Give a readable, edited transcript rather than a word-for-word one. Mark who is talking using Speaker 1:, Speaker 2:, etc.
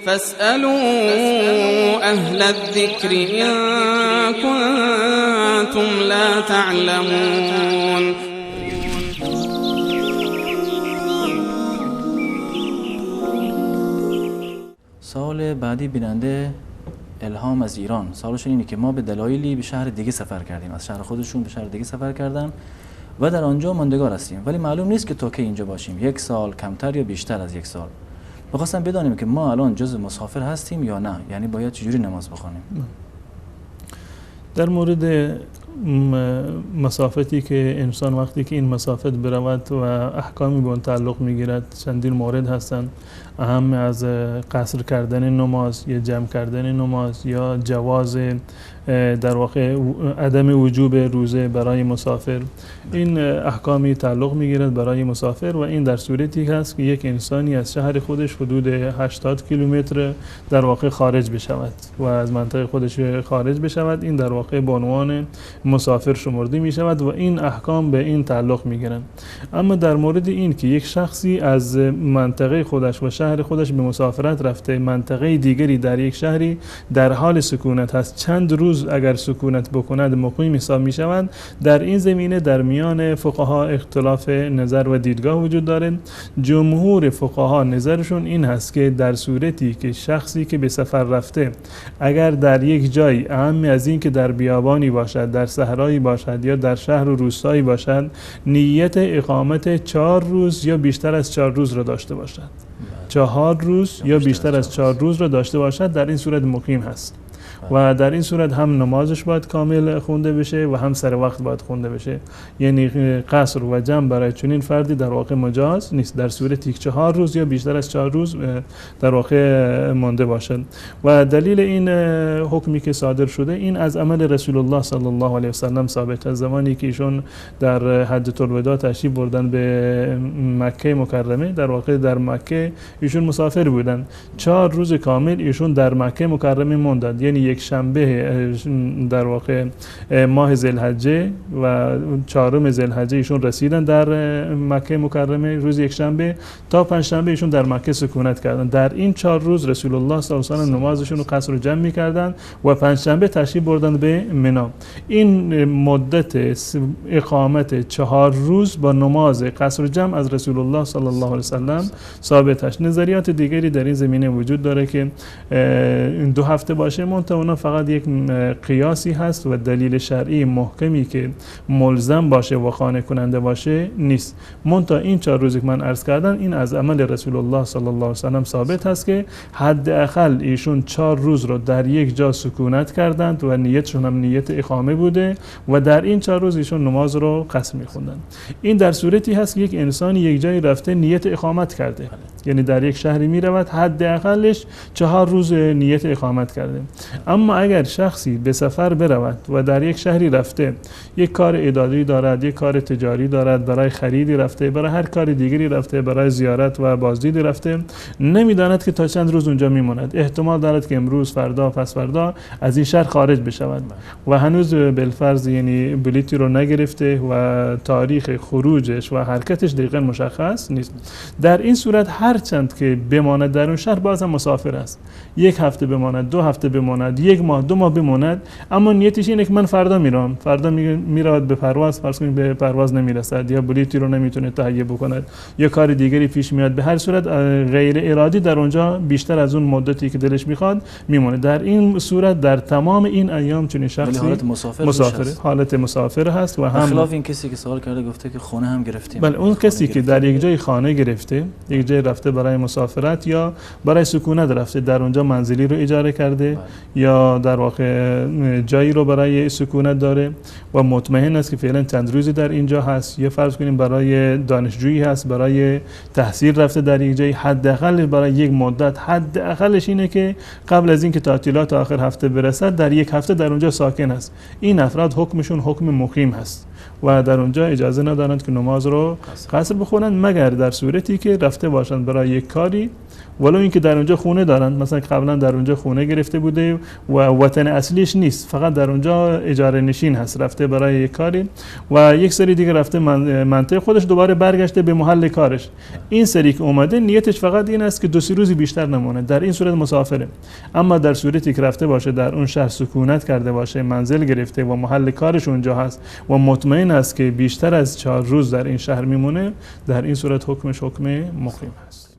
Speaker 1: فاسألوا أهل الذكر إن كنتم لا تعلمون.
Speaker 2: سوال بعدی بیننده الهام از ایران، سوالشون اینه که ما به دلایلی به شهر دیگه سفر کردیم، از شهر خودشون به شهر دیگه سفر کردن و در آنجا ماندگار هستیم، ولی معلوم نیست که تا کی اینجا باشیم، یک سال کمتر یا بیشتر از یک سال. می‌خواستم بدانیم که ما الان جزء مسافر هستیم یا نه، یعنی باید چجوری نماز بخوانیم؟
Speaker 3: در مورد مسافتی که انسان وقتی که این مسافت برود و احکامی به آن تعلق میگیرد، چندین مورد هستند. اهم از قصر کردن نماز یا جمع کردن نماز یا جواز در واقع عدم وجوب روزه برای مسافر، این احکامی تعلق میگیرد برای مسافر. و این در صورتی هست که یک انسانی از شهر خودش حدود 80 کیلومتر در واقع خارج بشود و از منطقه خودش خارج بشود، این در واقع به عنوان مسافر شمرده می شود و این احکام به این تعلق میگیرند. اما در مورد این که یک شخصی از منطقه خودش و شهر خودش به مسافرت رفته، منطقه دیگری در یک شهری در حال سکونت هست، چند روز اگر سکونت بکند مقیم حساب می شود، در این زمینه در میان فقها اختلاف نظر و دیدگاه وجود دارد. جمهور فقها نظرشون این هست که در صورتی که شخصی که به سفر رفته اگر در یک جایی، اهم از این که در بیابانی باشد، در صحرایی باشد یا در شهر و روستایی باشد، نیت اقامت 4 روز یا بیشتر از 4 روز را داشته باشد، 4 روز یا بیشتر از 4 روز را داشته باشد، در این صورت مقیم هست و در این صورت هم نمازش باید کامل خونده بشه و هم سر وقت باید خونده بشه. یعنی قصر و جمع برای چنین فردی در واقع مجاز نیست در صورتی که 4 روز یا بیشتر از 4 روز در واقع مانده باشد. و دلیل این حکمی که صادر شده این از عمل رسول الله صلی الله علیه و سلم ثابت است. زمانی که ایشون در حجة الوداع تشریف بردن به مکه مکرمه، در واقع در مکه ایشون مسافر بودن، 4 روز کامل ایشون در مکه مکرمه موندند، یعنی یک شنبه در واقع ماه ذوالحجه و 4 ذوالحجه ایشون رسیدن در مکه مکرمه روز یک شنبه تا پنجشنبه ایشون در مکه سکونت کردن. در این 4 روز رسول الله صلی الله علیه و آله نمازشون رو قصر و جمع می‌کردن و پنجشنبه تشریف بردن به منا. این مدت اقامت 4 روز با نماز قصر و جمع از رسول الله صلی الله علیه و سلم ثابت است. نظریات دیگری در این زمینه وجود داره که 2 هفته باشه، منتها اونا فقط یک قیاسی هست و دلیل شرعی محکمی که ملزم باشه و قانع کننده باشه نیست. منتها این 4 روزی که من عرض کردم این از عمل رسول الله صلی الله علیه و سلم ثابت هست که حداقل ایشون 4 روز رو در یک جا سکونت کردند و نیتشون هم نیت اقامه بوده و در این 4 روز ایشون نماز رو قصر می‌خوندن. این در صورتی هست که یک انسان یک جایی رفته نیت اقامت کرده، یعنی در یک شهری میرود حداقلش 4 روز نیت اقامت کرده. اما اگر شخصی به سفر برود و در یک شهری رفته، یک کار اداری دارد، یک کار تجاری دارد، برای خریدی رفته، برای هر کار دیگری رفته، برای زیارت و بازدید رفته، نمیداند که تا چند روز اونجا میماند. احتمال دارد که امروز، فردا، پس فردا از این شهر خارج بشود و هنوز بالفرض یعنی بلیتی رو نگرفته و تاریخ خروجش و حرکتش دقیقا مشخص نیست. در این صورت هرچند که بماند در اون شهر باز هم مسافر است. 1 هفته بماند، 2 هفته بماند، 1 ماه، 2 ماه بماند، اما نیتش اینه که من فردا میرم، فردا میرود به پرواز، فرض کنید به پرواز نمیرسد یا بلیتی رو نمیتونه تهیه بکند یا کار دیگری پیش میاد، به هر صورت غیر ارادی در اونجا بیشتر از اون مدتی که دلش میخواد میمونه. در این صورت در تمام این ایام چنین شخصی
Speaker 2: حالت مسافر،
Speaker 3: حالت مسافر هست. و هم
Speaker 2: خلاف این کسی که سوال کرده گفته که خونه هم گرفتیم،
Speaker 3: بله اون کسی که در یک جای خانه گرفته، یک جای رفته برای مسافرت یا برای سکونت رفته، در اونجا منزلی رو اجاره کرده یا در واقع جایی رو برای سکونت داره و مطمئن است که فعلا چند روزی در اینجا هست، یا فرض کنیم برای دانشجویی هست، برای تحصیل رفته در یک جایی، حداقل برای یک مدت، حداقلش اینه که قبل از اینکه تعطیلات آخر هفته برسد در یک هفته در اونجا ساکن است. این افراد حکمشون حکم مقیم هست و در اونجا اجازه ندارند که نماز رو قصر بخونند، مگر در صورتی که رفته باشند برای یک کاری ولو اینکه در اونجا خونه دارن، مثلا قبلا در اونجا خونه گرفته بوده و وطن اصلیش نیست، فقط در اونجا اجاره نشین هست، رفته برای یک کاری و یک سری دیگه رفته منطقه خودش، دوباره برگشته به محل کارش. این سری که اومده نیتش فقط این است که دو سه روزی بیشتر نمونه، در این صورت مسافره. اما در صورتی که رفته باشه در اون شهر سکونت کرده باشه، منزل گرفته و محل کارش اونجا هست و مطمئن است که بیشتر از 4 روز در این شهر میمونه، در این صورت حکمش حکم مقیم هست.